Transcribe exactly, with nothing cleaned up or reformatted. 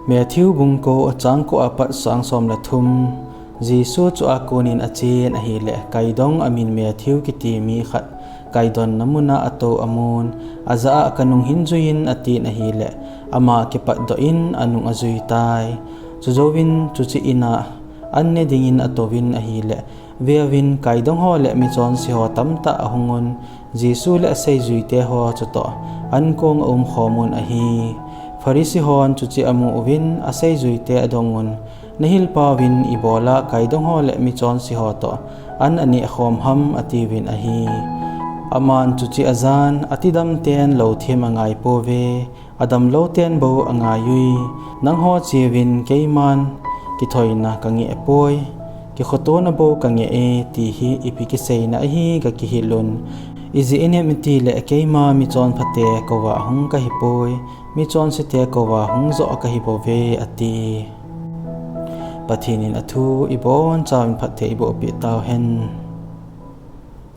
Matthew bung ko, chang ko apat sang som le thum. Jesu chu a konin achen ahile, kaidong amin Matthew kiti mi khat kaidonna muna atou amun, ajah a, ka nung hin juiyin, atin ahile, ama kipatdoh in anung ajui tai. Chujouvin chuche in a an ne dingin atouvin ahile, veuvin, kaidong ho le michonse ho tamtah ahungun, Jesu le aseijuite ho chutoh an kong aumkhomun ahi. Pharisee hon chuche amu uvin, aseijuite adongun, nahilpauvin ibola kaidong ho le michonse ho toh an aneh khom ham, atiuvin ahi. Aman chuche ajan, atidamten lou them angaipouve, adamlou ten bou angaiyui. Nangho cheuvin, keiman kithoina kangeh poi, kikhotona bou kangeh e, ti hi ipi kiseina ahi, gakihil un. Ijeh inem itile keima michonphate kouva hung kahipoi, michonsete kouva hung joh kahibouve, ati. Pathen in athu ibonchauvin phatthei eibohpeh tauhen.